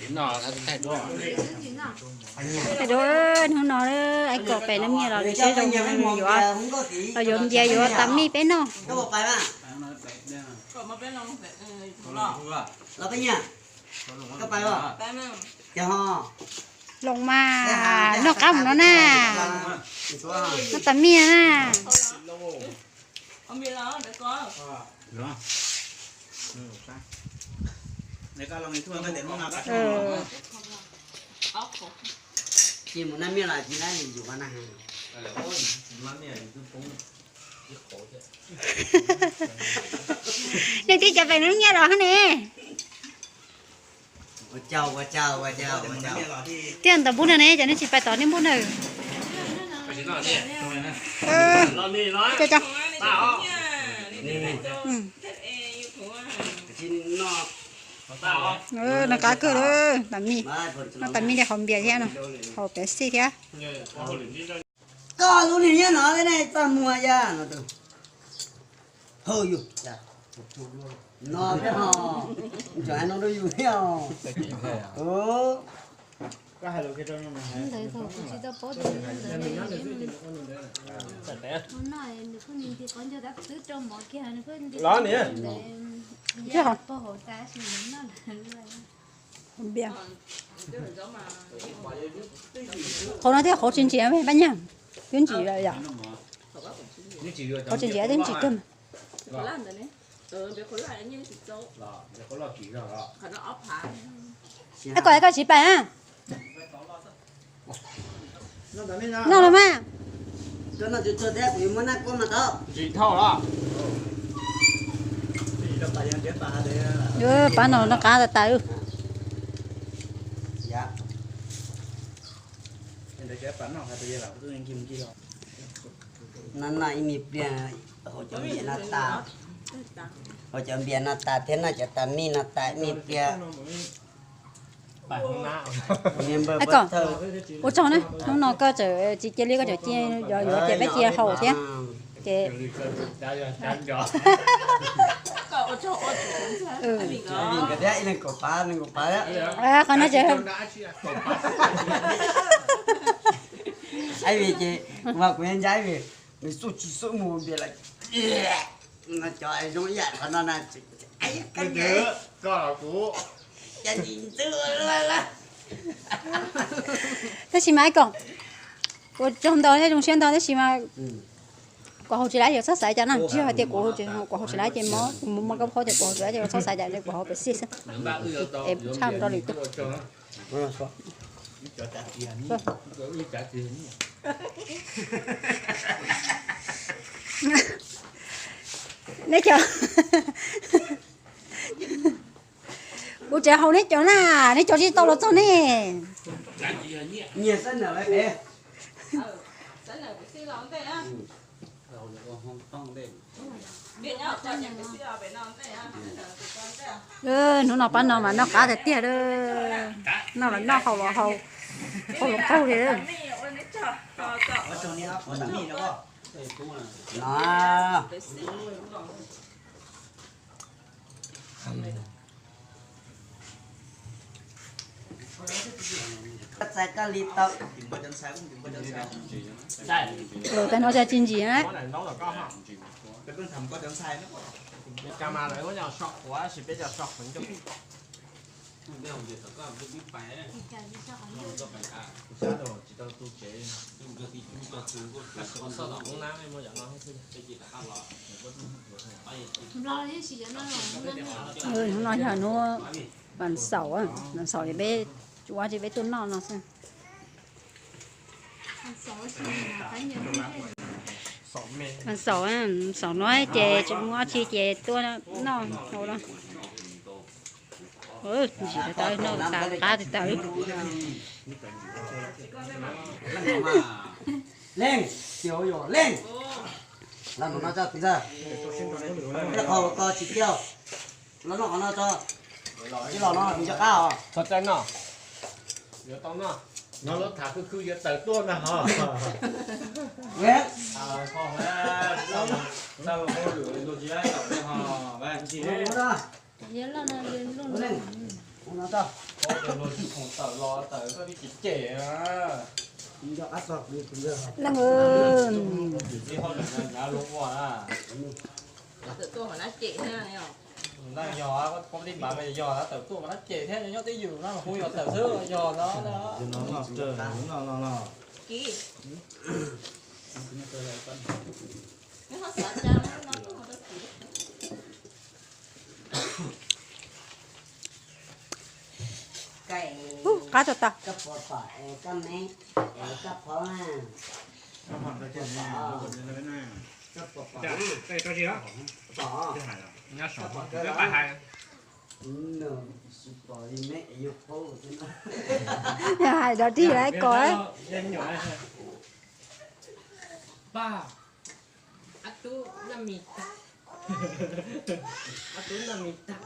Thaij duab, hnub no Ais Kos pem Naj Miaj los nws saib zoo yuav, los yuav npias yuav tas mij peb noj. Los mas, noj qab mus no na. Noj tas mij na. Ces mus Naj Miaj los tsis nab yus na. Nej twb cov pem Naj Miaj los ne. Ua cas, ua cas, ua cas, ua cas. Thiab ntawm npub no ne, cov nej tsis pais tom nej npub na. Noj qab kawg lawm, tas mij, noj tas mij li haus npias thiab no, haus Pepsi thiab. Koj lub niag nyob no ne, txaj muag ya no. Hau yus, no thiab ho, tseem hais no rau yus thiab os. Ntawd thaum kuv tsis tau paub tias ntawd noj nws pheej nti qov ncauj tab twb rau mov kiag nws pheej nti qov ncauj ntawd, pog hauv tas sis noj npias. Qhov no thiaj qhov tsis ntsim me pab nyaj, twb ntsim yom. Qhov tsis ntsim twb ntsim kawg. Ib koj, ib koj tsis pais na. Noj los mas. Pab no noj qab tas tas. No noj ib me pliag, haus cov npias no tas, haus cov npias no tas thiab noj cov tas mij no tas ib me pliag. Ais Kos, ua tsaug na, hnub no koj tseem tsis cia li, koj tseem cia yuav tias peb cia haus thiab. Ces qhov no ces Ib vim ces kuv mas kuv nyob ncab vim nws xub tsis xub mus npias lawm. No cov zoo ib yam qhov no na. Tab sis mas Ais Kos, ua tsaug ntau thiab zoo siab ntau tab sis mas kuv haus tsis laib, yog txhob xav cas na, tsis yog hais tias kuv, kuv haus tsis laib ces mob, kuv mus muaj kab phob ces kuv haus tsis laib ces txhob xav cas, kuv haus Pepsi xwb. Es tshaj rau lwm tus. Neb cov, kuv tseem haus neb cov na, neb cov tsis tau los txog ne. Nyias xab nam lawv pem. Hnub no pab no mas noj qab tiag tiag li, noj los noj, haus los haus, qaug los qaug li. Koj txais koj li tau. Lawv tag no tsis ntsim na. Hnub no yog hnub vas xaum, vas xaum es peb ua tsis, peb tuaj noj no xwb. Vas xaum, xaum no ces tsis muaj tsi ces tuaj noj hauv no. Ntsim tawv, noj tas qab tawv. Leej, leej, los no no tso, qhov ko tsis kiag, los noj qhov no tso, tsis los no nws nco qab os. Txhob txaij noj, yuav tau noj. No lub tham khwj khwj yuav tawm tuaj ntag hos. Tawm los tawm koj tib cem cem na. Leej, tsis ho hnyav hnyav luag ua na. Tawm tuaj mas nab cem thiab. Nab yog, poj npib mas yog nab tawm tuaj mas nab cem thiab, nyob twj ywm no mas kuj yog tawm xwb, yog no na. Kiv, neb ho xav cas no tuaj mas tau kiv. Ub, qab tau tag. Koj puas pom es koj me es koj phob na? Koj puas pom na? Pom. Koj pom kawg los? Nws tsis pom li me es yus phob thiab no. Yog hais dog dig lawv kom. Paj, ab tub naj mis tag. Ab tub naj mis tag.